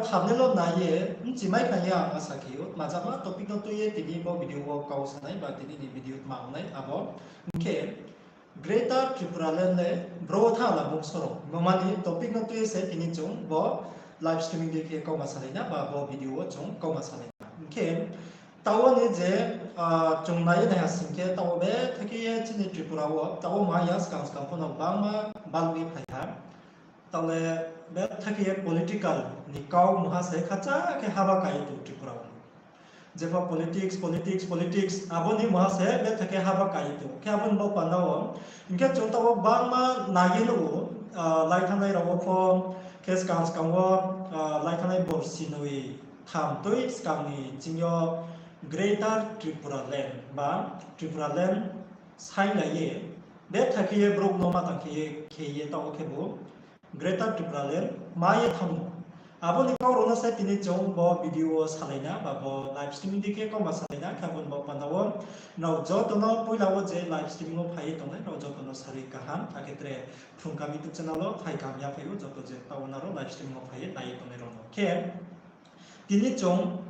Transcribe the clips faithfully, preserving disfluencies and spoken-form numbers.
thumbnail wo nai ye, bchi mai khna ye ang asa khe ou, tma jama topic no tui ye tini bo video wo kau sanai ba tini ni video tma ong nai abo. Hing khe Greater Tipraland le bro thanng la bung soro. Bo mani topic no tui ye se tini chung bo live streaming dei khe kauma salai na ba bo video wo chung kauma salai na. Hing khe taoh wo ni je, chung nai ye naiha sing khe taoh wo betha khe ye chini Tripura wo taoh wo maya skang skang pho no bangma baluh ye phai ha. Taoh le betha khe ye political ni kau mungha se khacha khe haba kai ye tong Tripura wo. Jepho politics, politics, politics, abo ni mungha se betha khe haba kai ye tong. Khe abo ni bo panda wo, hing khe chung taoh wo bangma nai ye nuh ou, lai thanngnai rao wo pho, khe skang skang wo, lai thanngnai borsi noi tham tui skang ni ching yo Greater Tripura Land ba Tripura Land sainglai ye, betha khe ye brouh no ma tang khe ye, khe ye taoh wo khebu Greater Tripura Land ma ye thanng ou. Abo ni kau rao no se tini chung bo video wo salai na ba bo live streaming dei khe kauma salai na, khe abo ni bo panda wo nrao joto no poila wo je live streaming wo phai ye tongnai nrao joto no sarui kaham, akhe tre Phrung Kaham YouTube channel wo phai kaham ya phai ou joto je taoh wo nrao live streaming wo phai ye nai ye tongnai rao no. Khe tini chung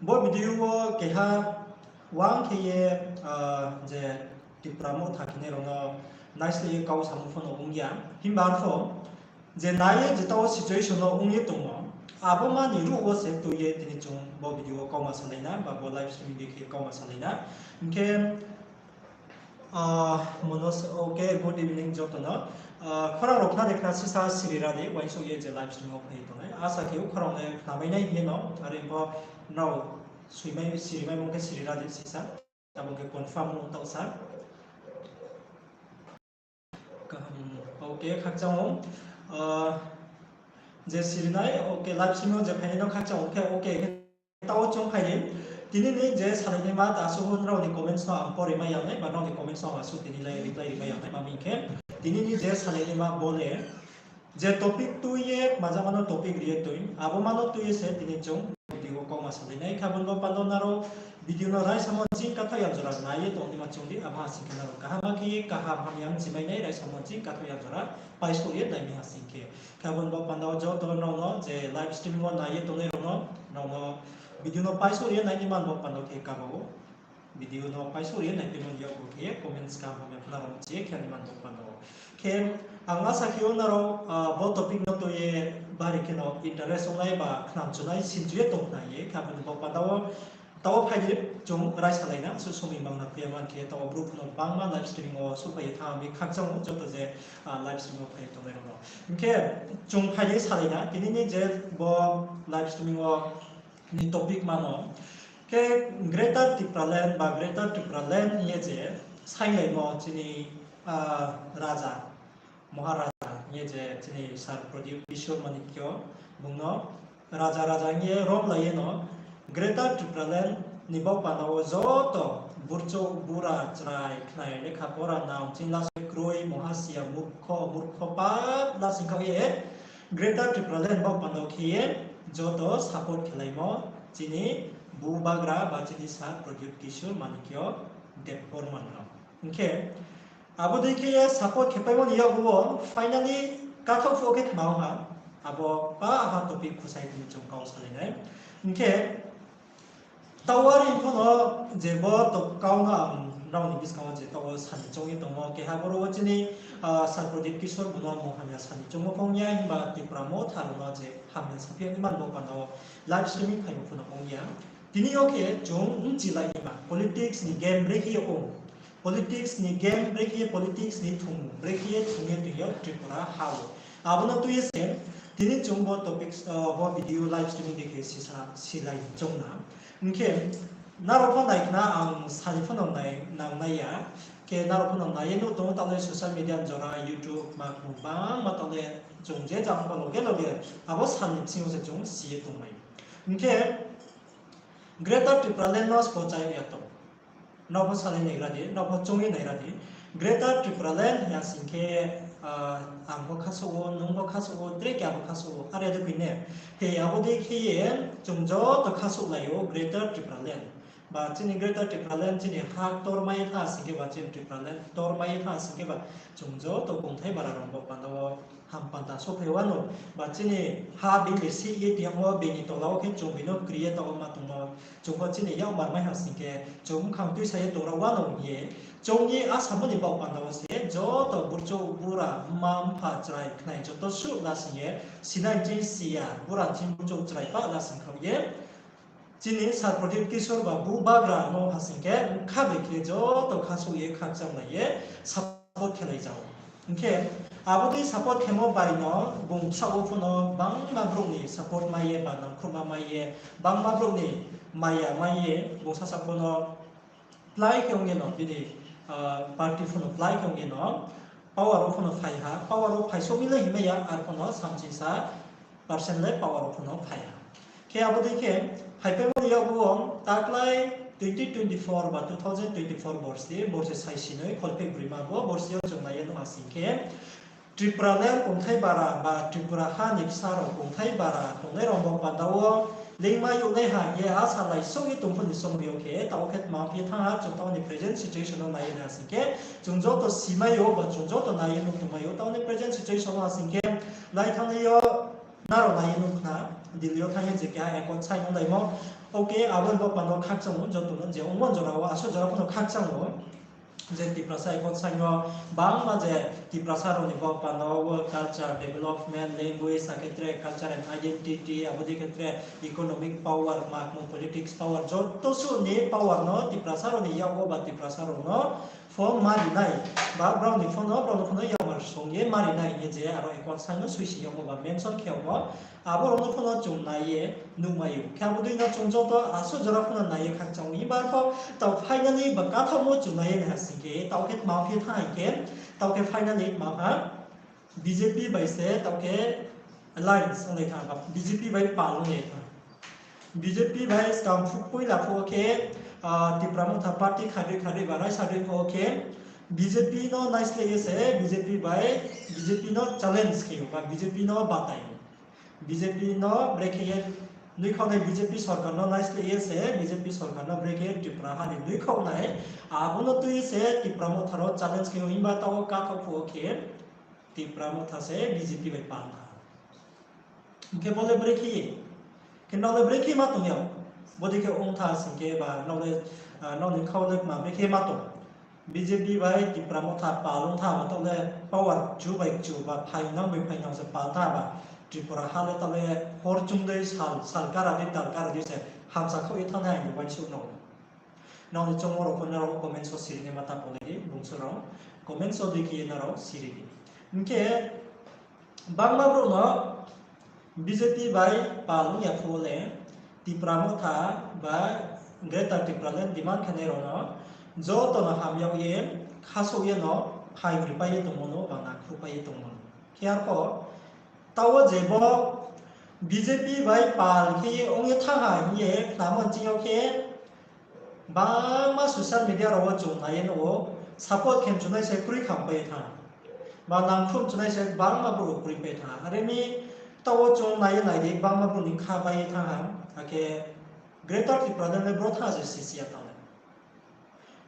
bo video wo keha wang khe ye, je Tipra Motha khenai rao no naisleh ye kau samo pho no ong ya. Himba arpho je nai ye je taoh wo situation no ong ye tongmo, abo ma ni ruh wo se tui ye tini chung bo video wo kauma salai na ba bo live streaming dei khe kauma salai na. Hing khe, mono, okay, good evening joto no. Khorang rao khna de khna sisa siri ra di, uaingsouh ye je live stream wo phai tongnai. Asa khe ou khorang le khna mai nai hing ye no, are pho nrao siri maimo khe siri ra di sisa. Abo khe confirm ong taoh sa. Kaham, okay, khakchang ou. Je siri nai, okay, live stream wo je phainai no khakchang ou khe, okay, taoh wo chung phai di. Tini ni je salainaima ta asuh nrao ni comments no ang pore mai ya nai, ba nrao ni comments no ang asuh tini lai reply ri mai ya nai, ma hing khe tini ni je salainaima bo le je topic tui ye, majama no topic ri ye tui, abo ma no tui ye se tini chung video wo kauma salai nai. Khe abo ni bo panda wo nrao video no raisamo ching kathaoh ya jora nai ye tongnaima chung di, abo ha sing khe nrao kaham khe ye kaham hamya ong chimai nai, raisamo ching kathaoh ya jora paisouh ye nai mi ha sing khe. Khe abo ni bo panda wo joto nrao no je live stream wo nai ye tongnai rao no, nrao no video no paisouh ye nainaima ni bo panda wo khe kaba ou. Video no paisouh ye naipaimo ni yakgu khe comments kaham hamya khna rao mchi ye khe naima ni bo panda wo. Khe ang asa khe ou nrao bo topic no tui ye bari kheno interest ongnai ba khnamchunai sinchu ye tong khna ye, khe abo ni bo panda wo taoh wo phai di chung raisalai na, asuh somoi mangna phi ya man khe taoh wo brouh pho no bangma live streaming wo souhphai ye thanng mi khakchang ou joto je live stream wo phai ye tongnai rao no. Hing khe chung phai di salai na, tini ni je bo live streaming wo ni topic ma no khe Greater Tipraland ba Greater Tipraland hing ye je sainglaimo chini raja, Maharaja hing ye je chini Sir Pradyut Kishore Manikya bung no raja raja hing ye romlai ye no Greater Tipraland ni bo panda wo joto burchouh bura chrai khnai lekha pora nang chini lasoi kroi mungha siya murkho murkho pap lasing khaoh ye Greater Tipraland bo panda wo khe ye joto support khelaimo chini bubagra ba chini Sir Pradyut Kishore Manikya Debbarma no. Hing khe abo dei khe ye support khepaimo ni yakgu wo finally kathaoh phuh wo khe tma ong ha, abo pa ha topic khusai tini chung kau salai nai. Hing khe taoh wo are pho no je bo to kau no ang nrao ni buskang wo je taoh wo sani choung ye tongmo, keha boro wo chini Sir Pradyut Kishore bung no mung hamya sani choungmo phong ya, himba Tipra Motha rao no je hamya saphi ya ni man bo panda wo live streaming khaimo pho no ong ya. Tini yo khe chung bchilai naima politics ni game brekhe ye ong, politics ni game brekhe ye politics ni thung brekhe ye thung ye tong yo Tripura ha wo. Abo no tui ye se tini chung bo topic, bo video live streaming dei khe sisa silai choung na. Hing khe nrao pho nai khna ang sani pho no nang nai ya. Khe nrao pho no nai ye nuh tong ou taoh le social media ni jora YouTube ma khnung bangma taoh le chung je jang pho loge loge abo sani bsing yo se chung si ye tongmai. Hing khe Greater Tipraland no sbo chai ya tong. Nrao pho salai naigra di, nrao pho choung ye naigra di. Greater Tipraland hing ya sing khe ang pho khasouh ou, nung pho khasouh ou, tre keha pho khasouh ou, are de khui ne. He abo dei khe ye chung joto khasouhlai ou Greater Tipraland. Ba chini Greater Tipraland chini ha ktor mai ye tha sing khe ba, chini Tipraland ktor mai ye tha sing khe ba, chung joto kongthai bara rao bo panda wo ham panda sophai wanou, ba chini ha bini sih ye tiyangmo bini tola wo khe chung bini kri ye taoh wo ma tongmo, chung pho chini yakmar mai ha sing khe, chung bkhang tuisa ye tong rao wanou hing ye, chung ni asamo ni baoh panda wo se joto burchouh bura, mma mpha chrai khnai joto suh la sing ye, sinai ching si ya, bura ching burchouh chrai pah la sing khaoh ye, chini Sir Pradyot Kishore ba bubagra no ha sing khe, bkha bai khe joto khasouh ye khakchanglai ye support khelai jao. Hing khe, abo dei support khemo bai no bung bsaoh wo pho no bangma brouh ni support mai ye, ba nangkhruhma mai ye, bangma brouh ni maya mai ye, bung sasa pho no plái khe ong ye no, bini party pho no plái khe ong ye no, power wo pho no phai ha, power wo phaisouh mi le hingmai ya, arphuh no samchisa percent le power wo pho no phai ha. Khe abo dei khe, phaipaimo ni yakgu wo, taklái twenty twenty-four ba two thousand twenty-four borsi, borsi saisi noi kholpheh broima bo borsi yo chung nai ye nuh ha sing khe, Tipraland kongthai bara ba Tripura ha ni bsa rao kongthai bara tongnai rao bo panda wo, leingma youhnai ha hing ye asa laisouh ye tong pho ni somoi yo khe, taoh khe tma phi thanng ha, chung taoh ni present situation no nai ye nai ha sing khe, chung joto simai ou ba chung joto nai ye nuh tongmai ou, taoh ni present situation no ha sing khe, lai thanngnai yo nrao nai ye nuh khna, Delhi yo thanng ye je keha accord sign onglaimo. Okay, abo ni bo panda wo khakchang ou, joto no je ongmo jora wo, asuh jora pho no khakchang ou. Je Tiprasa accord sign yo bangma je Tiprasa rao ni bo panda wo culture development, language, akhe tre culture and identity, abo dei khe tre economic power, makmo politics power, joto suh ni power no Tiprasa rao ni yak wo ba Tiprasa rao no pho ma ri nai, ba brao ni pho no, brao no pho no yakmar song ye ma ri nai hing ye je aro accord sign no suisi yagmo ba mention khe yagmo, abo rao no pho no chung nai ye nuhmai ou. Khe abo dei no chung joto asuh jora pho no nai ye khakchang ou. Himba pho taoh finally ba kathaohmo chung nai ye nai ha sing khe, taoh khe tma phi thanng ha hing khe, taoh khe finally tma ha, B J P bai se taoh khe alliance onglai thanng, B J P bai pal onglai thanng. B J P bai skang phuh poila phuh wo khe, Tipra Motha party khadoi khadoi ba raisa dei phuh wo khe, B J P no naisleh ye se B J P bai, B J P no challenge khe ou ba B J P no batai ou. B J P no brekhe ye nuikhaoh nai, B J P sorkar no naisleh ye se B J P sorkar no brekhe ye Tripura ha ni nuikhaoh nai, abo no tui ye se Tipra Motha rao challenge khe ou, himba taoh wo kathaoh phuh wo khe Tipra Motha se B J P bai pal tha. Hing khe bo le brekhe ye, khe nrao le brekhe ma tong ya, bodei khe ong tha sing khe ba nrao le, nrao ni khaoh le kma brekhe ma tong. B J P bai Tipra Motha pal ong tha ba, taoh le power kchu bai kchu ba phainang bai phainang se pal tha ba, Tripura ha le taoh le hor chung dei sal, sal kara dei, tal kara dei se hamsa khaoh ye thanngnai ang ni uaingsouh no. Nrao ni choungmo rao pho nrao comments wo siri nai ma ta pho lai di, bungso rao comments wo dei khe ye nrao siri di. Hing khe, bangma brouh no B J P bai pal ong ya phuh wo le, Tipra Motha ba Greater Tipraland demand khenai rao no joto no ham yag ye, khasouh ye no phaing ripai ye tongmo no, ba nangkhruhpai ye tongmo no. Khe arpho, taoh wo je bo B J P bai pal khe ye ong ye thanng ha hing ye khnamo ching yo khe, bangma social media rao wo chung nai ye nuh ou, support khe mchunai se kroi khampai ye thanng, ba nangkhruh mchunai se bangma brouh kroi pai thanng. Are mi taoh wo chung nai ye nai di, bangma brouh ni kha bai ye thanng ha, akhe Greater Tipraland le bro thanng se sisi ya thanng le.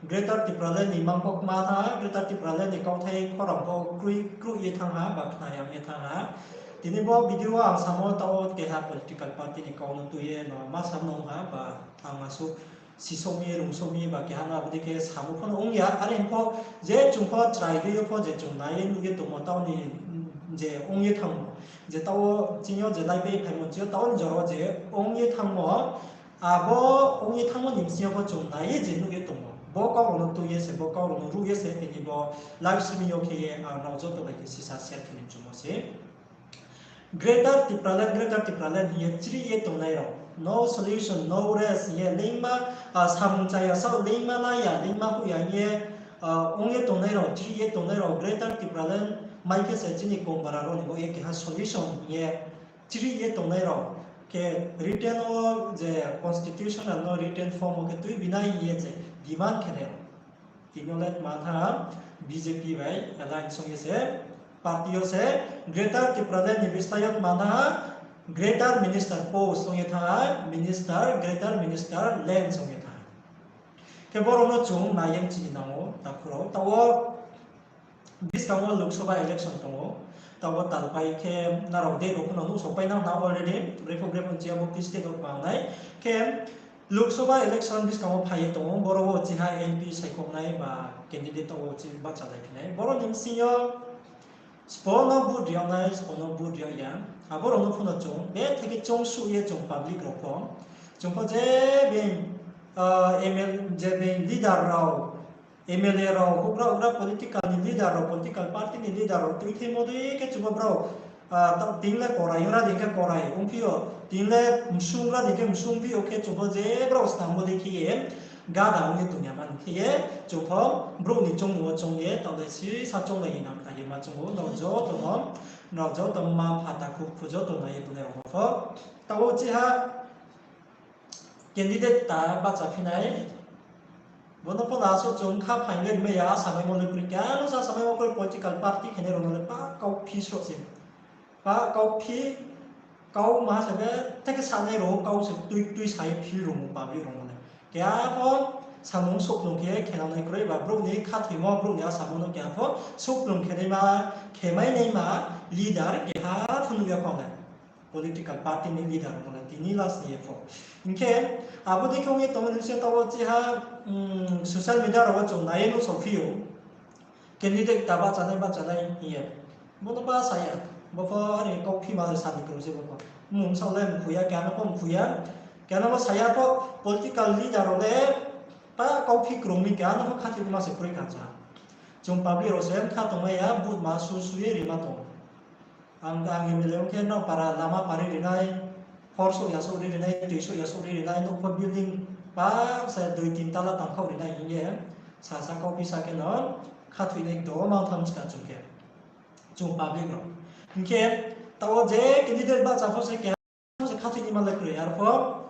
Greater Tipraland ni mang pho kma thanng ha, Greater Tipraland ni kauthai khorang pho kroi, kroi ye thanng ha, ba khnayam ye thanng ha. Tini bo video wo ang samo taoh wo keha political party ni kau no tui ye no ma sam no ong ha, ba ang asuh sisouh mi, rungsouh mi, ba keha no abo dei khe samo pho no ong ya. Are pho je chung pho chrai dei yo pho je chung nai ye nuh ye tongmo taoh ni je ong ye thanngmo, je taoh wo chini yo je laipai phaimo chini yo taoh ni jora wo je ong ye thanngmo, abo ong ye thanngmo ni bsing yo pho chung nai ye je nuh ye tongmo, bo kau rao no tui ye se, bo kau rao no ruh ye se tini bo live streaming yo khe ye ang nrao joto bai khe sisa share khe ni mchumo se. Greater Tipraland, Greater Tipraland hing ye chrih ye tongnai rao, no solution, no rest hing ye leingma, samung chaya saoh leingma la ya, leingma hoih ya hing ye ong ye tongnai rao, chrih ye tongnai rao, Greater Tipraland mai khe se chini kongbara rao ni bo ye keha solution hing ye chrih ye tongnai rao khe written wo je constitutional no written form wo khe tuibi nai hing ye je demand khe nai rao. Tini yo le tma tha B J P bai alliance ong ye se, party yo se, Greater Tipraland ni bsai yo tma tha Greater Minister post ong ye tha, Minister, Greater Minister land ong ye tha. Khe boro no chung nai ye chini nang ou, takhu rao. Taoh wo buskang wo Lok Sabha election tong ou. Taoh wo talpai khe nrao dei rao pho no nuhsao pai nang na already. Brepho brepho chiya bo state wo pangnai. Khe Lok Sabha election buskang wo phai ye tong ou. Boro wo chiha M P saikhouhnai ba candidate wo chi bahchalai phinai. Boro ni bsing yo spo no vote ri yag nai, spo no vote ri yag ya. Abo rao no pho no chung, betha khe choungsuh ye chung public rao pho. Chung pho je being, ah, M L A, je being leader rao, M L A rao, houhgra houhgra political ni leader rao, political party ni leader rao, tuitheimo dei khe chung pho brao, ah, ta-, tini le korai, ora dei khe korai, ongphi yo, tini le msung, ora dei khe msung phi yo khe chung pho je brao snammo dei khe ye, gada ong ye tong ya mani khe ye, chung pho brouh ni choungmung wo choung ye, taoh le sisa chounglai ye nang kha ye ma chung ou, nrao joto no, nrao joto mma mpha takhu khu joto nai ye tongnai rao no pho. Taoh wo chiha candidate ta bahcha phinai. Bo no pho no asuh chung kha phaing le rimai ya, asamaimo le kroi, keha no sa asamaimo kroi, political party khenai rao no le pa kauphi sroh se. Pa kauphi, kau maha se be, tei khe sanai rao kau se tui tui sa ye phi rung ou public rao no le. Keha pho samung souhplung khe khenanai kroi ba brouh ni khathoimo, brouh ni asamo no keha pho souhplung khenaima, khemai naima leader keha pho nuh ya kho le. Political party ni leader rao no le tini last ni ye pho. Hing khe abo dei khe ong ye tongmo ni se taoh wo chiha, mm, social media rao wo chung nai ye nuhsao phi ou. Candidate ta bahchanai bahchanai hing ye. Bo no ba sa ya. Bo pho are kauphi ma le sa ni kroi se bo pho. Mmung sao le mkhu ya, keha no pho mkhu ya. Keha no pho sa ya pho political leader rao le pa kauphi krung mi keha no pho khathoima se kroi kha cha. Chung public rao se kha tongmai ya, vote ma su su ye rima tong. Ang, ang M L A ong khe nrao para lama pari rinai, hor souh ya souh ri rinai, tui souh ya souh ri rinai, nouh pho building pa se dui tin tala tangkhaoh rinai hing ye, sasa kauphi sa khe no khathoinai do mang tham ska chung khe. Chung public rao. Hing khe, taoh wo je candidate bahcha pho se keha se khathoinaima le kroi, arpho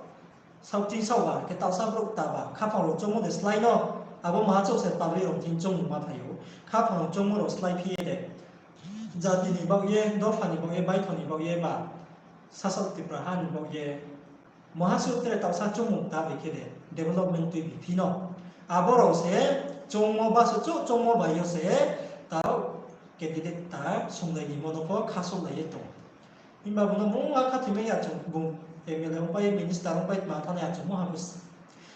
saohthing saoh ba, khe taohsa brouh ta ba, khaphang rao choungmo de slái no, abo maha chouh se public rao thing choungmo ma phai ou. Khaphang rao choungmo rao slái phi ye de. Jati ni baoh ye, dopha ni baoh ye, baithang ni baoh ye ba, sasaoh Tripura ha ni baoh ye, maha suh tre taohsa choungmung ta bai khe de, development tuibi phi no. Abo rao se choungmo ba se chouh choungmo bai yo se, taoh candidate ta sunglai ni mo no pho khasouhlai ye tong. Himba bung no mungha khathoimai ya chung, bung M L A ongpai, minister ongpai, tma thanng ya chung mungha bo se.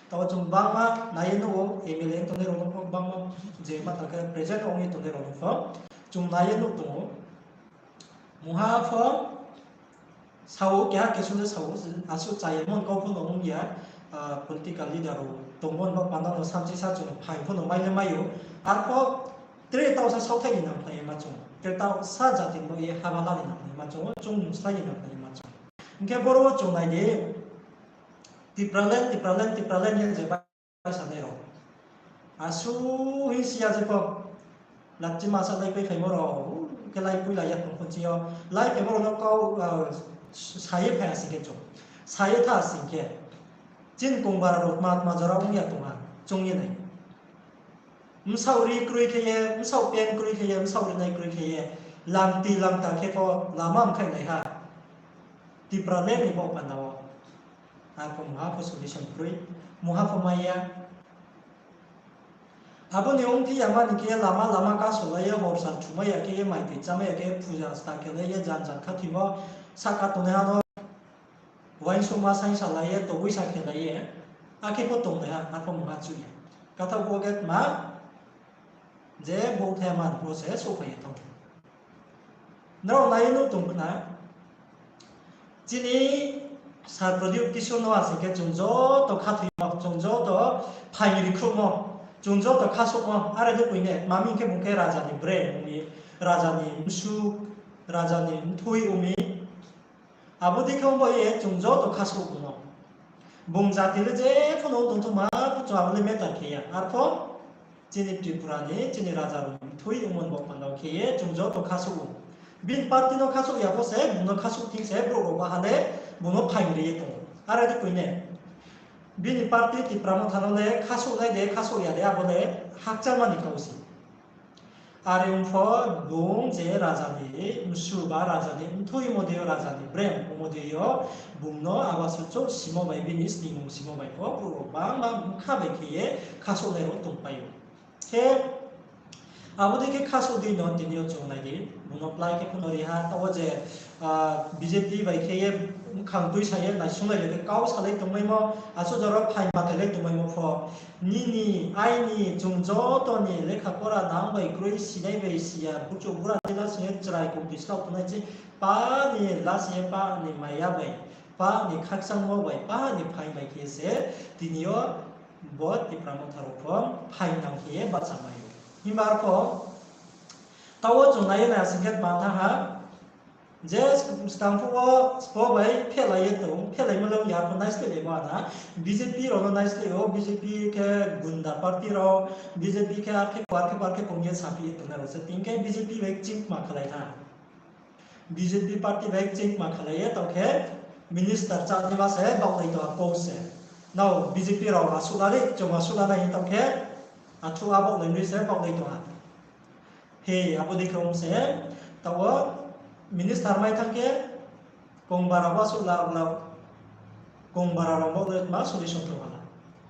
Taoh chung bangma nai ye nuh ou, M L A tongnai rao no pho bangma je ma tha khe present ong ye tongnai rao no pho chung nai ye nuh tong ou. Mungha pho sao, keha kesu le sao, asuh chayamo kau pho no ong ya, ah, political leader rao tongmo no panda no samchi sa chung phai pho no mai le mai ou. Arpho tre taohsa saohthai ni nangkhlai ye ma chung, tre taohsa jati ni baoh ye haba la ni nangkhlai ye ma chung, chung slái ni nangkhlai ye ma chung. Hing khe boro wo chung nai di, Tipraland, Tipraland, Tipraland ye je bai sanai rao. Asuh hing si ya je pho. Lakchi masa lai pai phaimo rao, khe lai pui lai ya tong pho chini yo. Lai phaimo rao no kau, ah, sa ye phai ya sing khe chung. Sa ye tha sing khe. Chini kongbara rao tma tma jora ong ya tong ha, chung ye nai. Bsaoh ri kroi khe ye, bsaoh pant kroi khe ye, bsaoh rinai kroi khe ye, langti langta khe pho lama mkhaih nai ha. Tipraland ni baoh panda wo. Arpho mungha pho solution kroi, mungha pho mai ya. Abo ni ongphi ya mani khe lama lama kasolai ye, hor sal thumai ya khe ye, mai toi chámai ya khe, puja sta khe lai ye, jan jan khathoimo, sahka tongnaiha no uaingsouhma saingsa lai ye, tobui sa khe lai ye, akhe pho tongnaiha, arpho mungha chuh ya. Kathaoh bo khe tma, je bouhthai man pho se souhphai ye thanng. Nrao nai ye nuh tong khna, chini Sir Pradyot Kishore no asing khe chung joto khathoimo, chung joto phaing rikhruhmo, chung joto khasouhmo, are de koi ne, tma hing khe bung khe raja ni brain ong mi, raja ni bsu, raja ni mthui ong mi. Abo dei khe ong baoh ye chung joto khasouh bung no. Bung jati le je pho no ong tong thou ma, pho chung abo le matter khe ya. Arpho chini Tripura ni, chini raja rao ni mthui ongmo ni baoh panda wo khe ye chung joto khasouh ou. Bini party no khasouh ya pho se, bung no khasouh thing se, brouh rao baha le bung no phaing ri ye tong ou. Are de koi ne, bini party Tipra Motha no le khasouh nai de, khasouh ya de, abo le hakchalma ni kau se. Are ong pho bung je raja ni msu ba raja ni mthoimo dei yo, raja ni brem ongmo dei yo, bung no abo asuh chouh simo bai bini sningmung simo bai pho brouh rao bangma bkha bai khe ye khasouhnai rao tongpai ou. Khe abo dei khe khasouh dei no tini yo chung nai di, bung no plái khe pho no ri ha, taoh wo je, BJP bai khe ye bkhang tuisa ye naisunglai le khe kau salai tongmaimo, asuh jora phaing mathailai tongmaimo pho. Nini, aini, chung joto ni lekha pora nang bai kroi, sinai bai si ya, buchouh bura tei la sing ye chrai kong tui slao tongnai se, pa ni la sing ye pa ni maya bai, pa ni khakchangmo bai, pa ni phaing bai khe se, tini yo bo Tipra Motha rao pho phaing nang khe ye bahchamai ou. Himba arpho, taoh wo chung nai ye nai sing khe tma thanng ha, je skang phuh wo spo bai phehlai ye tong, phehlaimo le ong ya pho naisleh laimo ana, BJP rao no naisleh ou, BJP khe gunda party rao, BJP khe ar khe par khe par khe kong ye saphi ye tongnai rao se, tini khe BJP bai kching kma khalai tha. BJP party bai kching kma khalai ye taoh khe minister chá naima se baohlai tong ha post se. Nrao BJP rao asuh la di, chung asuh la nai hing taoh khe, athuh a baohlai noi se baohlai tong ha. He, abo dei khe ong se, taoh wo minister mai thanng khe, kongbara bo asuh la, la, kongbara rao bo le tma solution tong ha la.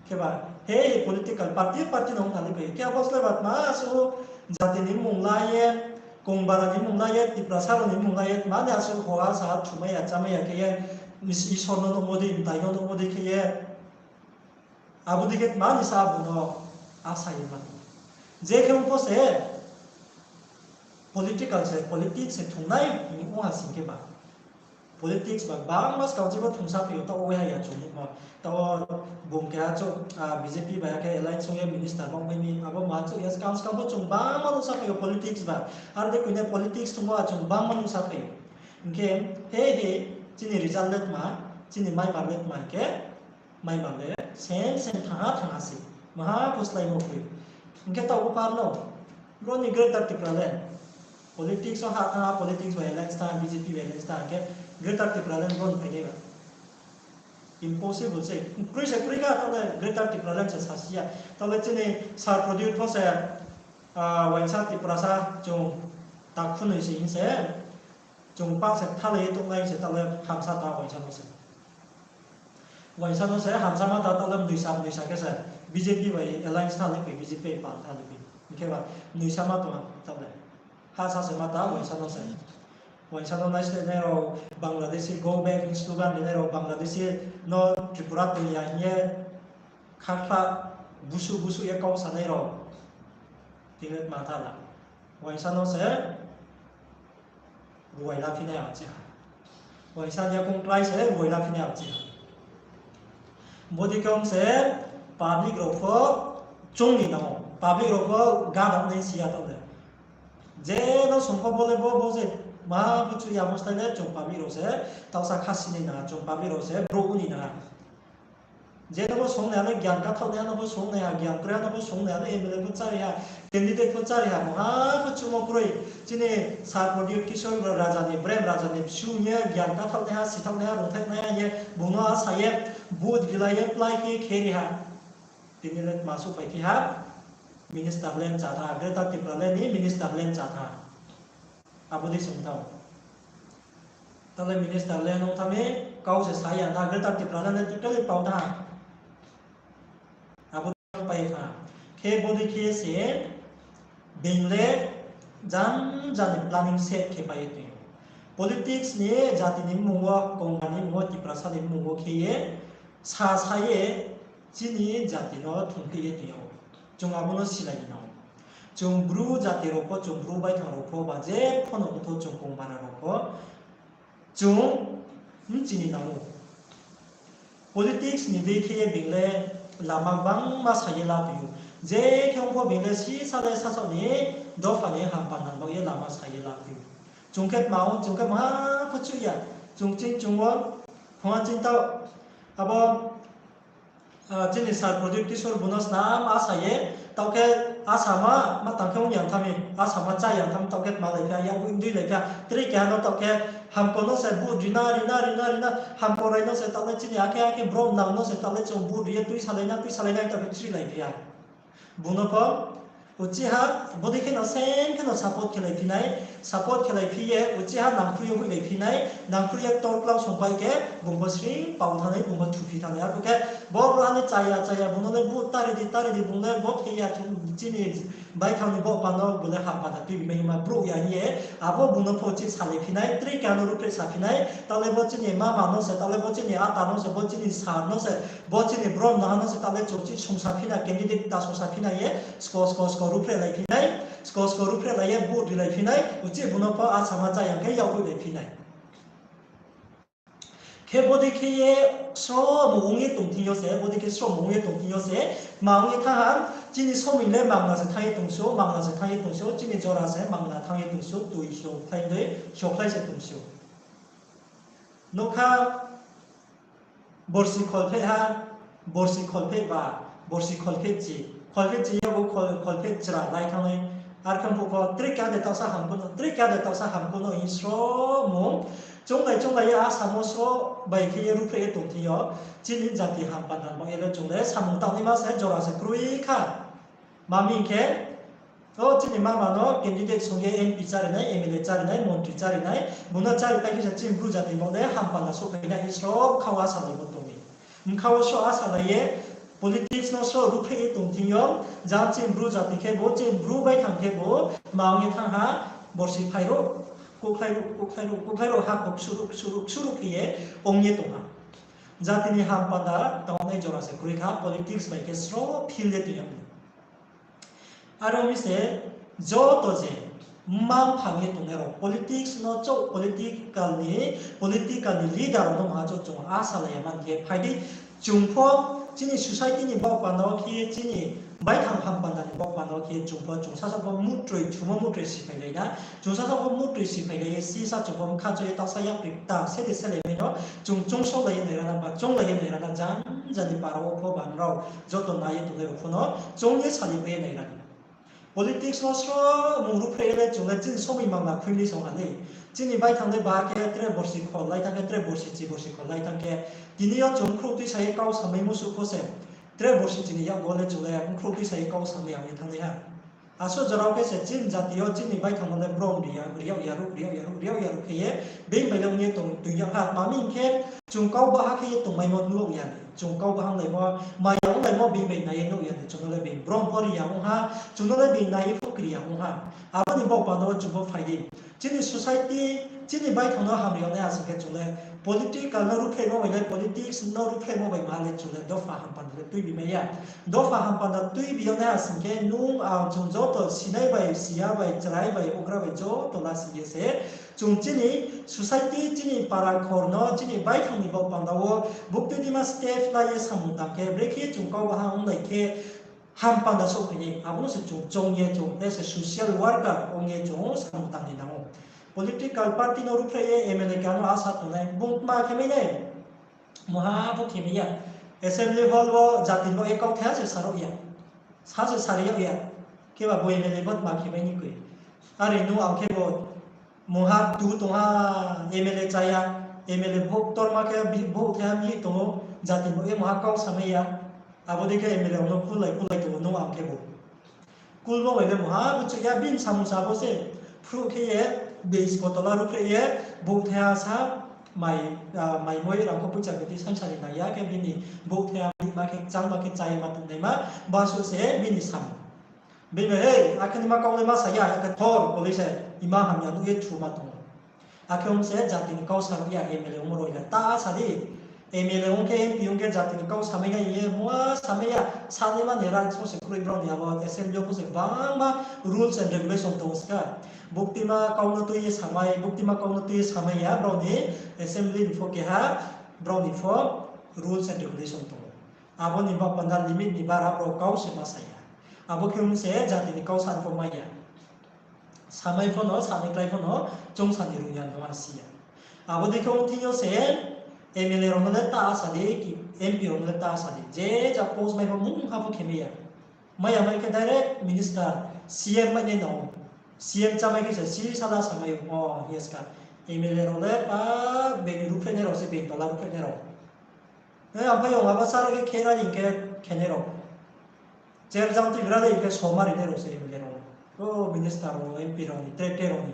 Kheba, he, political party, party no ong thanng ni pai. Khe abo slái ba tma asuh jati ni mmung la ye, kongbara ni mmung la ye, Tiprasa rao ni mmung la ye, tma ni asuh hoha saha thumai ya, chámai ya khe ye, Is-, Isor no nuhmo dei, mtai no nuhmo dei khe ye, abo dei khe tma ni sa bung no asa ye ma. Je khe ong pho se political se, politics se thungnai hing ong ha sing khe ba. Politics ba bangma skang chibo thungsa phai ou, taoh wo ha ya chung nuhmo. Taoh wo bung keha chouh, BJP bai akhe alliance ong ye minister baohmai mi, abo ma chouh ya skang skang pho chung bangma nuhsa phai ou politics ba. Aro dei koinai politics thungmo a chung bangma nuhsa phai ou. Hing khe, he he, chini result le tma, chini maimar le tma hing khe, maimar le same same thanng ha thanng ha se. Maha pho sláimo kroi. Hing khe taoh bo par no, bro ni Greater Tipraland. Politics wo ha thanng ha, politics bai alliance thanng, BJP bai alliance thanng khe Greater Tipraland bro ni phainai ba. Impossible se. Kroi se kroi kha, taoh le Greater Tipraland se sasi ya. Taoh le chini Sir Pradyot pho se, waisa Tiprasa chung takhunoi se hing se. Chung pah se kthalai ye tongnai se taoh le hamsa ta waisa no se. Waisa no se hamsa ma ta taoh le mnoisa mnoisa khe se BJP bai alliance tha le phi, BJP bai pal tha le phi. Hing khe ba mnoisa ma tong ha taoh le. Hasa se ma ta waisa no se. Waisa no naisleh nai rao Bangladeshi go back hing slogan rinai rao Bangladeshi no Tripura tong ya hing ye khakha busuh busuh ye kau sanai rao. Tini le tma tha la. Waisa no se ruai la phinai abo chi ha. Waisa ni yakoung klái se ruai la phinai abo chi ha. Bodei khe ong se public rao pho chung ni nang ou. Public rao pho gada nai si ya taoh le. Je no song pho bo le bo, bo se ma bo chu ya bo slái le chung public rao se taohsa kha si nai nang, chung public rao se brouh ni nang. Je no bo song nai ano gyan kathaoh nai ano bo song nai ha, gyan kroi ano bo song nai ano MLA pho chári ha, candidate pho chári ha, mungha pho chumo kroi. Chini Sir Pradyot Kishore raja ni brem, raja ni bsu hing ye gyan kathaoh nai ha, sithaoh nai ha, rungthaih nai ha hing ye bung no asa ye, vote rilai ye, plái khe khe ri ha. Tini le tma souhphai khe ha, minister le cha tha, Greater Tipraland ni minister le cha tha. Abo dei song tha. Taoh le minister le nung tha mi, kau se sa ya tha, Greater Tipraland le totally pau tha. Abo dei pai tha. Khe bodei khe se being le janja ni planning se khe pai ye tong ou. Politics ni jati ni mmung wo, kongba ni mmung wo, Tiprasa ni mmung wo khe ye, sa sa ye, chini jati no thungkhe ye tong ou. Chung abo no silai ni nang ou. Chung Bru jati rao pho, chung Bru baithang rao pho, ba je pho no ongtho chung kongbara rao pho, chung bchi ni nang ou. Politics ni dei khe ye being le lama gbangma sa ye la tong ou. Je khe ong pho being le sisa le sasaoh ni dopha ni hampanda baoh ye lama sa ye la tong ou. Chung khe tma ong, chung khe maha pho chuh ya. Chung ching chung wo, phunga ching taoh, abo chini Sir Pradyot Kishore bung no snam asa ye, taoh khe asama ma tang khe ong yang tha mi, asama chá yang tha mi, taoh khe tma lai phi ya, yakgu dui lai phi ya, tre keha no taoh khe hamko no se vote ri na, ri na, ri na, ri na, hamko rai no se taoh le chini akhe akhe brom nang no se taoh le chung vote ri ye tuisalai na, tuisalai na taoh khe chri lai phi ya. Bung no pho Uchih ha, bodei khe no same khe no support khelai phi nai, support khelai phi ye, uchih ha nangkhruh ye hoihlai phi nai, nangkhruh ye torklau songpai khe, bung bo sring pao thanngnai, bung bo thuphi thanngnai. Arphuh khe, bo brouh ha ni chaya chaya, bung no le bu tari di, tari di, bung le bo khe ya, chini baithang ni baoh panda wo bung le hampanda tuibi mai hima brouh ya hing ye, abo bung no pho uchih salai phi nai, tre keha no ruhphreh sa phi nai, taoh le bo chini mama no se, taoh le bo chini ata no se, bo chini sir no se, bo chini brom naha no se, taoh le chung uchih songsa phi na, candidate ta songsa phi na ye, sko sko sko ruhphreh lai phi nai, sko sko ruhphreh lai ye vote rilai phi nai, uchih bung no pho asama chaya khe yak hoihlai phi nai. Khe bodei khe ye sromo ong ye tong thing yo se, bodei khe sromo ong ye tong thing yo se, ma ong ye thanng ha, chini somoi le mangna se thanng ye tong sou, mangna se thanng ye tong sou, chini jora se mangna thanng ye tong sou, tui sokhlai dei, sokhlai se tong sou. Nokha borsi kholpheh ha, borsi kholpheh ba, borsi kholpheh chi, kholpheh chi yago khol-, kholpheh chra lai thanngnai, arkhe phuh pho tre keha de taohsa hamkhu no, tre keha de taohsa hamkhu no hing sromo, chounglai chounglai ye asamo sro bai khe ye ruhphreh ye tong thing yo, chini jati hampanda baoh ye le chung le samung tangnaima se jora se kroi kha. Ma mi hing khe, o chini mama no candidate song ye M P chári nai, M L A chári nai, montri chári nai, bung no chári pai khe se chini Bru jati baoh le hampanda souhphai nai hing sro bkha wo asalaimo tong mi. Bkha wo sro asalai ye, politics no sro ruhphreh ye tong thing yo, jang chini Bru jati khe bo, chini Bru baithang khe bo, ma ong ye thanng ha, borsi phai ro, kukhlai ro, kukhlai ro, kukhlai ro, ha kho ksuruh, ksuruh, ksuruh khe ye ong ye tong ha. Jati ni hampanda tangnai jora se kroi kha, politics bai khe sro field ye tong ya. Aro mi se joto je mma-mpha ye tongnai rao, politics no chouh political ni, political ni leader rao no maha chouh chung asalai ya man khe phai di, chung pho chini society ni baoh panda wo khe, chini baithang hampanda ni baoh panda wo khe chung pho chung sasa pho mutroi, thumo mutroi siphailai na, chung sasa pho mutroi siphailai ye, sisa chung pho bkha cho ye taohsa yapri kta se de selai mai no, chung choungsaolai ye nai rana ba chounglai ye nai rana, jang jani para wo pho ba nrao joto nai ye tongnai rao pho no choung ye salaipai ye nai rana. Politics no sro mung ruhphreh ye le chung le chini somoi mangna khui ni song ha ni. Chini baithang le ba khe tre borsi khol lai thanng khe, tre borsi chi borsi khol lai thanng khe, tini yo chung bkhrouh tuisa ye kau samai musuh pho se, tre borsi chini yakgu wo le chung le bkhrouh tuisa ye kau samai ya ye thanngnai ha. Asuh jora wo khe se chini jati yo chini baithang no le brom ri ya, ri yag ya ruh, ri yag ya ruh, ri yag ya ruh khe ye, being bai le ong ye tong, tong yag ha. Ma mi hing khe, chung kau baha khe ye tongmaimo nuh ya ni, chung kau baha onglaimo, maya onglaimo being bai nai ye nuh ya ni, chung no le being brom pho ri ya ong ha, chung no le being nai ye pho kri ya ong ha. Abo ni baoh panda wo chung pho phai di. Chini society, chini baithang no hamri yag nai asing khe chung le political no ruhphrehmo bai le, politics no ruhphrehmo bai ma le chung le dopha hampanda le tuibi mai ya. Dopha hampanda tuibi yag nai asing khe nung ang chung joto sinai bai, siya bai, chrai bai, houhgra bai joto lasi ye se chung chini society, chini para khor no, chini baithang ni baoh panda wo, buktui dima step la ye samung tang khe, brekhe chung kau baha onglai khe, hampanda souhphai nai, abo no se chung choung ye chung, as a social worker ong ye chung samung tang ni nang ou. Political party no ruhphreh ye M L A keha no asa tongnai, bung tma khe mai nai, mungha pho khe mai ya. Assembly hall wo jati ni baoh ye kauthai ha se sa rao ya, sa se sari yag ya, kheba bo M L A bo tma khe mai ni koi. Are nung ang khe bo mungha tu tong ha, M L A chaya, M L A vote ktorma khe bi-, vote thaiha mi tong ou, jati ni baoh ye mungha kau samai ya. Abo dei khe M L A rao no kulai kulai tong ou nung ang khe bo. Kulmo bai le mungha bo chuh ya, bini samung sa bo se. Phruh khe ye, base ko tola ruhphreh ye, vote thaiha sa, mai, ah, mai moi rang kho poicha beti sangsari nai ya khe bini vote thaiha bihma khe, changma khe, chayama tongnaima, basuh se bini samung. Bini bai, hei, akhe ni ma kau le ma sa ya, akhe thor, police, ima hamya nuh ye thuma tong ou. Akhe ong se jati ni kau sa rao ya, M L A ongmo rao le ta sa di. M L A ong khe, M P ong khe jati ni kau samai nai ye, mua samai ya, sanaima ni right pho se kroi brao ni abo assembly yo pho se gbangma rules and regulation tong ska. Buktima kau no tui ye samai, buktima kau no tui ye samai ya, brao ni assembly ni pho keha, brao ni pho rules and regulation tong ou. Abo ni baoh panda limit ni bara brao kau se ma sa ya. Abo khe ong se jati ni kau sa pho mai ya. Samai pho no, sanai klái pho no, choungsa ni rung ya no ma si ya. Abo dei khe ong thing yo se, M L A rao no le ta sa di, ki, M P rao no le ta sa di. Je ja post mai pho mungha pho khe mai ya. Mai ya mai khe direct minister, C M mai nai no. C M chámai khe se sisa la samai ou, o, hing ye ska. M L A rao le pa, bini ruhphrehnai rao se, bini tola ruhphrehnai rao. E, ang phai yo, abo sara khe khe ra hing khe khenai rao. Chair jang tuigra dei khe somari nai rao se M L A rao. O minister rao, M P rao ni, tre tre rao ni.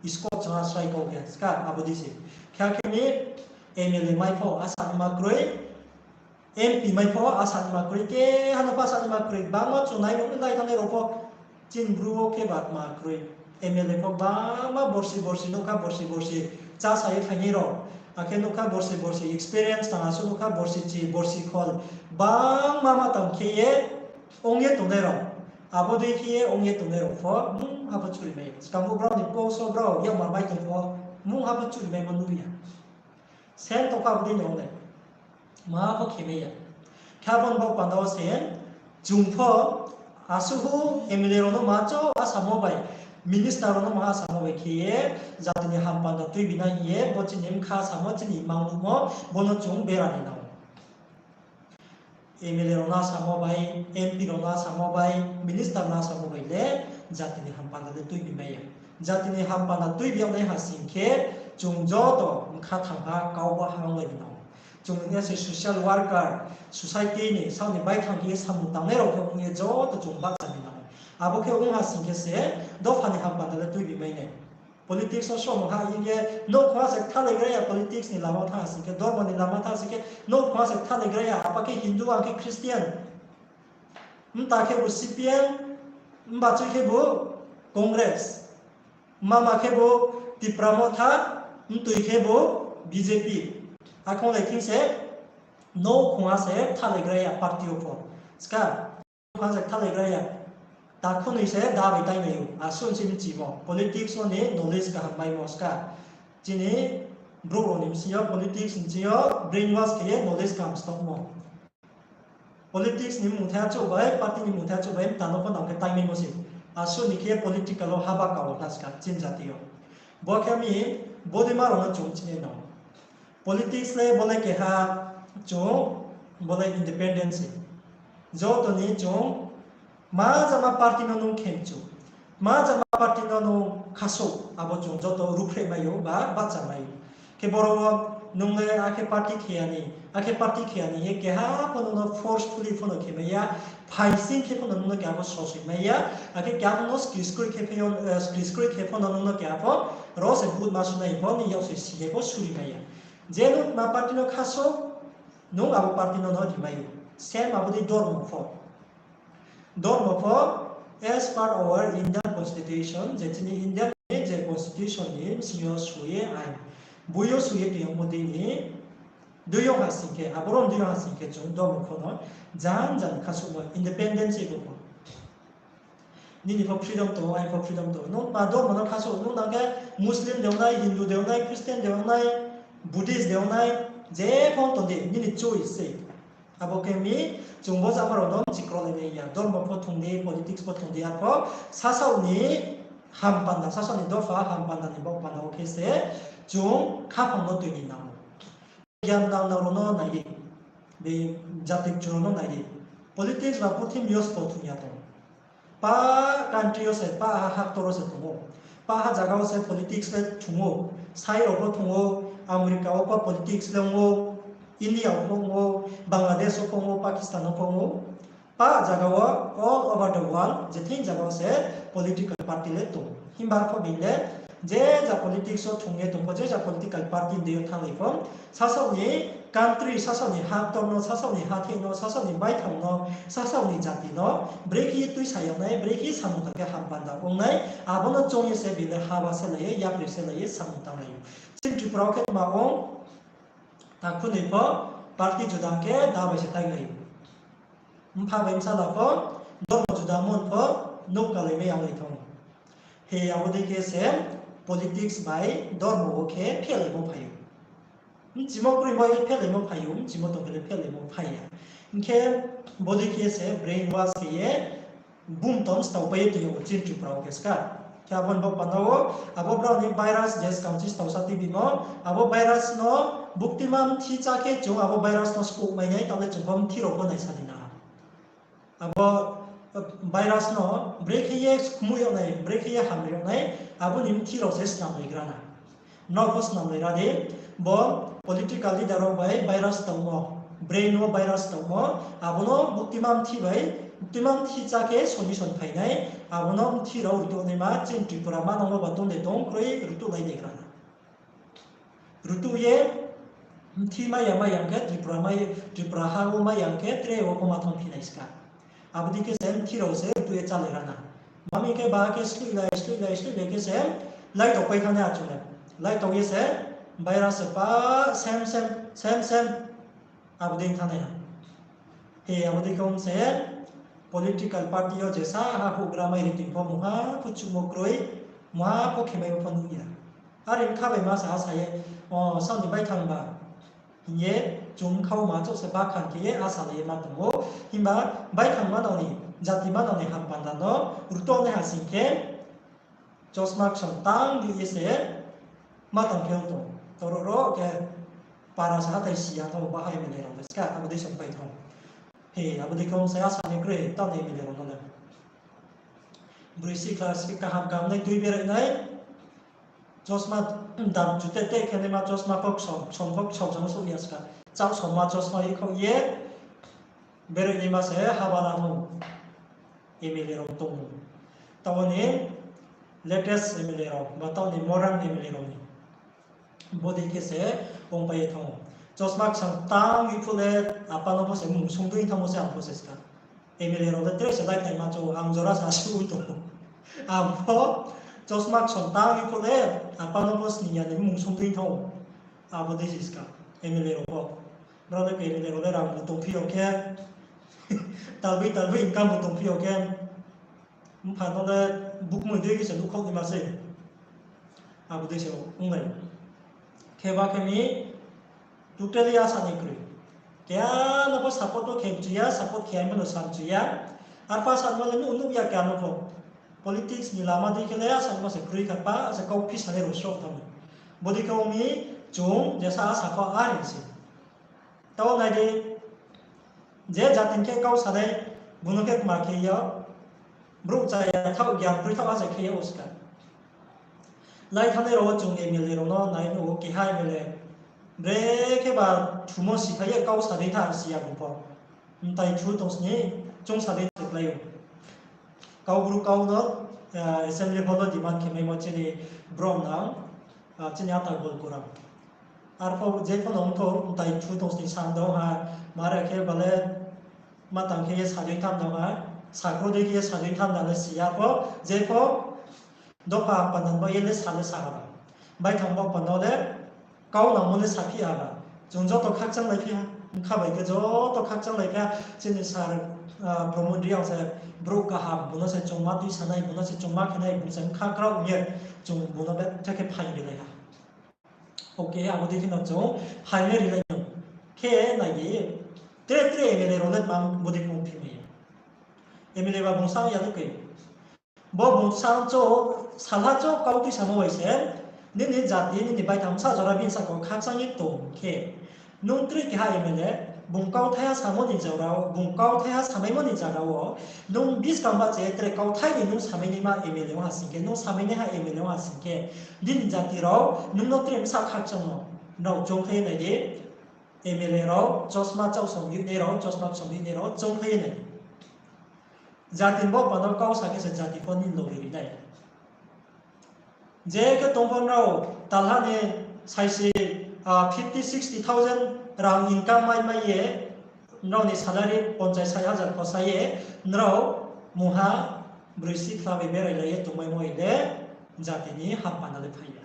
Scope chungha srai kau khe ska abo dei se. Khe khe ni M L A mai pho asa ni ma kroi, M P mai pho asa ni ma kroi, keha no pho asa ni ma kroi. Bangma chung nai nuh nai thanngnai rao pho chini Bru wo khe ba ma kroi. M L A pho bangma borsi borsi nuhkha, borsi borsi chá sa ye phainai rao. Akhe nuhkha borsi borsi experience tang, asuh nuhkha borsi chi, borsi khol. Bangma ma tang khe ye ong ye tongnai rao. Abo dei khe ye ong ye tongnai rao pho mungha pho churimai ya. Skang bo brao ni post wo brao yakmar bai tong pho mungha pho churimaimo nuh ya. Same tongkha abo dei no le. Maha pho khemai ya. Khe abo ni baoh panda wo se chung pho asuh hu M L A rao no ma cho asamo bai, minister rao no ma asamo bai khe ye jati ni hampanda tuibi nai hing ye bo chini bkha samo, chini mang nuhmo, bo no chung bera ni nang. M L A rao no asamo bai, M P rao no asamo bai, minister no asamo bai le jati ni hampanda le tuibi mai ya. Jati ni hampanda tuibi yag nai ha sing khe chung joto bkha thangha kau ba ha onglai ni nang. Chung ni se social worker, society ni saoh ni baithang khe ye samung tangnai rao khe ong ye joto chung bahcha ni nang. Abo khe ong ha sing khe se dopha ni hampanda le tuibi mai nai. Politics wo somung ha hing ye nouhkhong ha se kthalaigra ya, politics ni lama thanng ha sing khe, dormo ni lama thanng ha sing khe, nouhkhong ha se kthalaigra ya, apa khe Hindu, ang khe Christian. Mta khebu C P M, mbachoi khebu Congress, mama khebu Tipra Motha, mtoi khebu B J P. Akhonglai thing se, nouhkhong ha se kthalaigra ya party wo pho. Ska, nouhkhong ha se kthalaigra ya. Takhu noi se da bai tainai ou, asuh se mchimo. Politics wo ni knowledge kaham maimo ska. Chini brouh rao ni bsing yo politics ni bsing yo brainwash khe ye knowledge kaham stokmo. Politics ni mungthai achouh bai, party ni mungthai achouh bai, mta no pho nang khe taimaimo se. Asuh ni khe political wo haba ka wo hla ska chini jati yo. Bo khe mi, bodei ma rao no chung chinai nang. Politics le bo le keha chung, bo le independence se. Joto ni chung, ma jama party no nung khemchu, ma jama party no nung khasouh, abo chung joto ruhphreh mai ou ba bahcha mai ou. Khe boro wo nung le akhe party khe ya ni, akhe party khe ya ni ye keha pho nung no forcefully pho no khemai ya, phaising khe pho no nung no keha pho sosoi mai ya, akhe keha pho no skri skroi khe pho, eh, skri skroi khe pho no nung no keha pho ro se vote ma sunai pho ni yak se si khe pho suri mai ya. Je nung ma party no khasouh, nung abo party no no rimai ou. Same abo dei dormo pho. Dormo pho, as per our Indian Constitution, je chini India ni je Constitution ni bsing yo soi ye ain, boi yo soi ye tong yagmo dei ni, dui yo ha sing khe, aboro dui yo ha sing khe chung dormo pho no jan jan khasouhmo independence se bo pho. Nini pho freedom tong ou, aini pho freedom tong ou. Nung ma dormo no khasouh, nung nang khe Muslim de ong nai, Hindu de ong nai, Christian de ong nai, Buddhist de ong nai, je pho tong di, nini choice se. Abo khe mi, chung bo jama rao no mchi krolai nai ya. Dormo pho thung di, politics pho thung di, arpho sasaoh ni hampanda, sasaoh ni dopha hampanda ni baoh panda wo khe se chung khaphang no tui ni nang ou. Gyan nang nang rao no nai di, be jati kchu rao no nai di. Politics ba purthimbi yo sbo thung ya tong. Pa country yo se, pa ha haktor wo se tong ou. Pa ha zaga wo se politics le thung ou. Sai rao pho thung ou, America wo pho politics le ong ou, India wo pho ong ou, Bangladesh wo pho ong ou, Pakistan wo pho ong ou. Pa zaga wo all over the world je thing zaga wo se political party le tong. Himba pho bini le je ja politics wo thung ye tong pho, je ja political party ni deing yo thannglai pho, sasaoh ni country, sasaoh ni haktor no, sasaoh ni hathái no, sasaoh ni baithang no, sasaoh ni jati no brekhe ye tuisa yag nai, brekhe ye samung tang khe hampanda ong nai, abo no choung ye se bini le haba selai ye, yapri selai ye samung tanglai ou. Chini Tripura wo khe tma ong, takhu noi pho party juda khe da bai se tainglai ou. Mpha bai bsala pho, dormo juda mon pho, nouh kalai mai yag lai thang ou. He abo dei khe se politics bai dormo wo khe phelaimo phai ou. Mchimo kroi bo ye phelaimo phai ou, mchimo tong khe le phelaimo phai ya. Hing khe bodei khe se brainwash khe ye bumtom stao pai ye tong ou chini Tripura wo khe ska. Khe abo ni bo panda wo, abo brao ni virus je skang chi stao sa tuibimo, abo virus no buktima mthi chá khe chung abo virus no skouh mai nai, taoh le chung pho mthi rao pho naisa di na. Abo virus no brekhe ye skmui yag nai, brekhe ye hamri yag nai, abo ni mthi rao se snamlaigra na. Nrao pho snamlaira di, bo political leader rao bai virus tongmo, brain wo virus tongmo, abo no buktima mthi bai tuimang thi chá khe solution phai nai, abo no mthi rao rutuh naima chini Tripura manang wo ba tong de tong kroi rutuh lai de gra na. Rutuh ye mthi mai ya mai ya khe Tripura mai, Tripura ha wo mai ya khe tre wo pho ma thang phi nai ska. Abo dei khe se mthi rao se rutuh ye chálai ra na. Mami khe ba khe sluilai, sluilai, sluilai khe se lai tao pai thanng nai achung le. Lai tao ye se virus se pa sem sem, sem sem. Abo dei thanng nai ha. He abo dei khe ong se political party yo jesa ha houhgra mai ri tong pho mungha pho chuhmo kroi, mungha pho khemai pho nuh ya. Are kha bai ma sa asa ye, o, saoh ni baithang ba. Hing ye chung khau ma chouh se bakhan khe ye asa lai ye ma tong ou. Himba baithang manang ni, jati manang ni ham panda no rutuh nai ha sing khe, chosma ksom tang di ye se ma tang khe ong tong. Toro ro khe para sa hathái si ya tong, baha M L A rao le ska, abo dei se pai tong. He, abo dei khe ong se asa ni kroi, tang ni M L A rao no le. Broi sikhla se kaham kaham nai tui berai nai. Chosma dam chute te khe naima chosma pho ksom, ksom pho ksom jang souh ya ska. Chak somma chosma ye khaoh ye berai naima se haba na tong. M L A rao tong. Taoh ni latest M L A rao, ba taoh ni modern M L A rao ni. Bodei khe se ongpai ye thanng ou. Chosma ksom tang ye phuh le apa no pho se mung sung dei thanngmo se ang pho se ska. M L A rao le tre se lai thaima chou, ang jora sa su tong. Ang pho chosma ksom tang ye phuh le apa no pho sning ya ni mung sung dei thanng ou. Abo dei se ska. M L A rao pho. Brao le M L A rao le rang bu tongphi yo khe, talboi talboi income bu tongphi yo khe, mpha no le bukmoi dei khe se nuhkhaoh naima se. Abo dei se ong nai. Khe ba khe mi totally asa ni kroi. Keha no pho support pho khe mchu ya, support khe aimo no sa mchu ya. Arpha sa no le nuh nuh ya keha no pho. Politics ni lama dei khe le asa ni ma se kroi kha pa, asa kau phi sanai rao sroh thanng. Bodei khe ong mi chung jesa asa pho are se. Tao nai di, je jati ni khe kau sanai, bung no khe kma khe ya, brouh chaya thaoh, gyan kroi thaoh, asa khe ya o ska. Lai thanngnai rao wo chung M L A rao no nai nuh ou, keha M L A brekhe ba thumo siphai ye kau sa dei tha si ya bung pho. Mtai thu tong sni, chung sa dei se klái ou. Kau bru kau no, assembly hall wo demand khe maimo chini brom nang, chini ata gol kurang. Arpho je pho no ongthou, mtai thu tong sni sa dong ha, mare khe ba le ma tang khe ye sa dei tham dong ha, sakro dei khe ye sa dei tham dong le si ya pho, je pho dopha panda no ye le sa le sa ha ba. Baithang bo panda le kau nangmo le saphi ha ba. Chung joto khakchanglai phi ha, bkha bai khe joto khakchanglai phi ha, chini sir, Pramod Reang se brouh kaham, bung no se chungma tuisanai, bung no se chungma khenai, bung se bkha kraoh hing ye chung bung no betha khe phaing rilai ha. Okay, abo dei khe no chung phaing ye rilai no. Khe nai di, tre tre M L A rao le tma bodei khe ongphi mai ya. M L A ba bung sa ya nuh khe. Bo bung sa chouh, salha chouh kau tuisamo bai se, nini jati, nini baithang bsa jora bini sahka wo khakchang ye tong khe, nung tre keha M L A, bung kauthaiha samo ni jora wo, bung kauthaiha samaimo ni jora wo, nung buskang ba che tre kauthai ni nung samainaima M L A ong ha sing khe, nung samainaiha M L A ong ha sing khe, nini jati rao nung no tre bsa khakchang no, nrao choungkhlai ye nai di, M L A rao, chosma chausom yunai rao, chosma ksom yunai rao, choungkhlai ye nai di. Jati ni bo panda kau sa khe se jati pho nini loge ri nai. Je khe tong pho nrao talha ni saisi, fifty, sixty thousand rang income mai mai ye, nrao ni salary ponchas, sait hajar khosa ye, nrao mungha broi sikhla bai berai lai ye tongmaimo le jati ni ham panda le phai ya.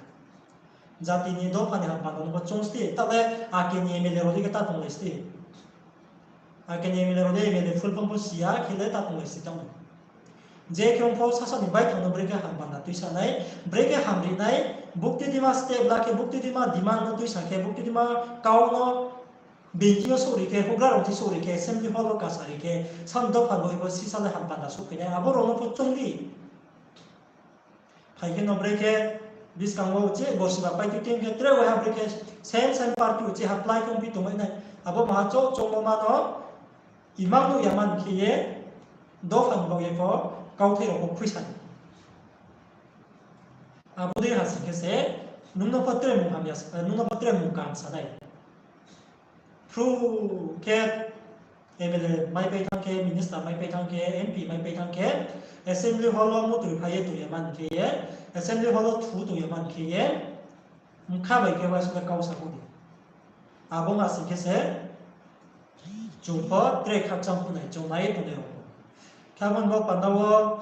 Jati ni dopha ni ham panda no pho choung sti, taoh le ake ni M L A rao dei khe ta tonglai sti. Ake ni M L A rao le M L A full form pho si ya khe le ta tonglai sti tang. Je khe ong pho sasaoh ni baithang no brekhe ham panda tuisa nai, brekhe hamri nai, bukti dima step la khe, bukti dima demand no tuisa khe, bukti dima kau no bini thing yo souhri khe, houhgra rao thing souhri khe, assembly hall wo kasa ri khe, saoh ni dopha bo ebo sisa le ham panda souhphai nai, abo rao no pho choung di. Phai khe no brekhe buskang wo uchih borsi ba pai tui tui khe tre waiha brekhe same same party uchih ha plái khe ongphi tongmai nai. Abo maha chouh choungmo ma no imang nuh ya man khe ye dopha ni baoh ye pho kauthai rao pho khuisa nai. Abo dei ha sing khe se nung no pho tre mung ham ya, nung no pho tre mung kaham sa nai. Phru khe M L A maipai thanng khe, minister maipai thanng khe, M P maipai thanng khe, assembly hall wo mutoi phai ye tong ya mani khe ye, assembly hall wo thu tong ya mani khe ye, bkha bai khe uaingsouh le kau sa pho di. Abo ma sing khe se chung pho tre khakchang phu nai, chung nai ye tongnai rao pho. Khe abo ni bo panda wo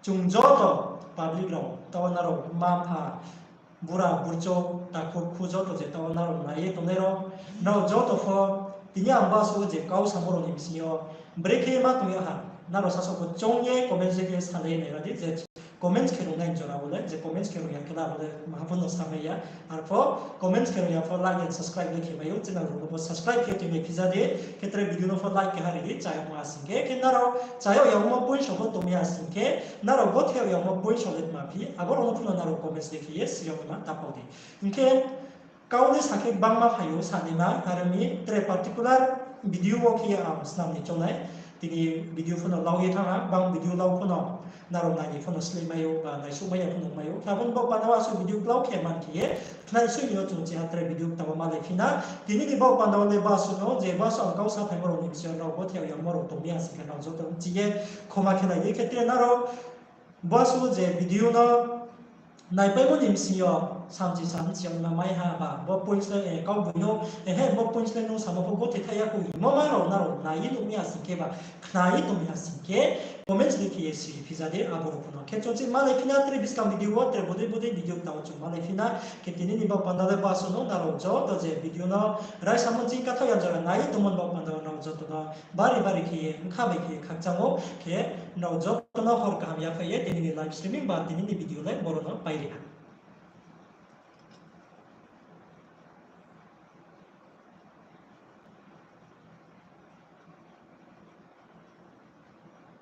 chung joto public rao, taoh nrao mma mpha, bura burchouh, takhu khu joto je taoh nrao nai ye tongnai rao, nrao joto pho tini ang basuh wo je kau samo rao ni bsing yo brekhe ma tong ya ha, nrao sasaoh pho choung ye comments khe salai nai ra di, je comments khe rung nai jora wo le, je comments khe rung ya khe le abo le maha pho no samai ya. Arpho comments khe rung ya pho like and subscribe le khe mai ou, channel rao no pho subscribe khe tui mai phi ja di, khe tre video no pho like khe ha ri di, chayagmo a sing khe, khe nrao chayag yagmo point so pho tong ya sing khe, nrao gothek yagmo point so le tma phi, abo rao no phuno nrao comments le khe ye siyagmo ma ta pau di. Hing khe kau le sa khe gbangma phai ou sanaima, are mi tre particular video wo khe ye ang snam ni choung nai. Tini video phuno lau ye thanng ha, bang video lau phuno nrao nai ni phuno slái mai ou, ba naisuh mai ya phuno mai ou. Khe abo ni bo panda wo asuh video klau khe man khe ye, khnai soi ni yo chung chiha tre video kta wo malai phi na. Tini ni bo panda wo le basuh no, je basuh ang kau sa phaimo rao ni bsing yo nrao gothek yagmo rao tong mi a sing khe nrao joto chi ye khoma khe nai di, khe tre nrao basuh je video no naipaimo ni bsing yo samchi samchi yagnaima mai ha ba, bo points le, eh, kau boi no, eh, he, bo points le nung samo pho gothek tha ya khou hingmo ma rao nrao nai ye nuh mi a sing khe ba, khna ye tong mi a sing khe, comments le khe ye siri phi ja di, abo rao phuno. Khe chung chi malai phi na tre buskang video wo, tre bodei bodei video kta wo chung malai phi na. Khe tini ni bo panda le basuh no, nrao joto je video no raisa mo ching kathaoh ya jora nai ye tongmo ni bo panda wo nrao joto no bari bari khe ye, bkha bai khe ye khakchang ou, khe nrao joto no hor kaham yaphai ye tini ni live streaming ba tini ni video le boro no pai ri ha.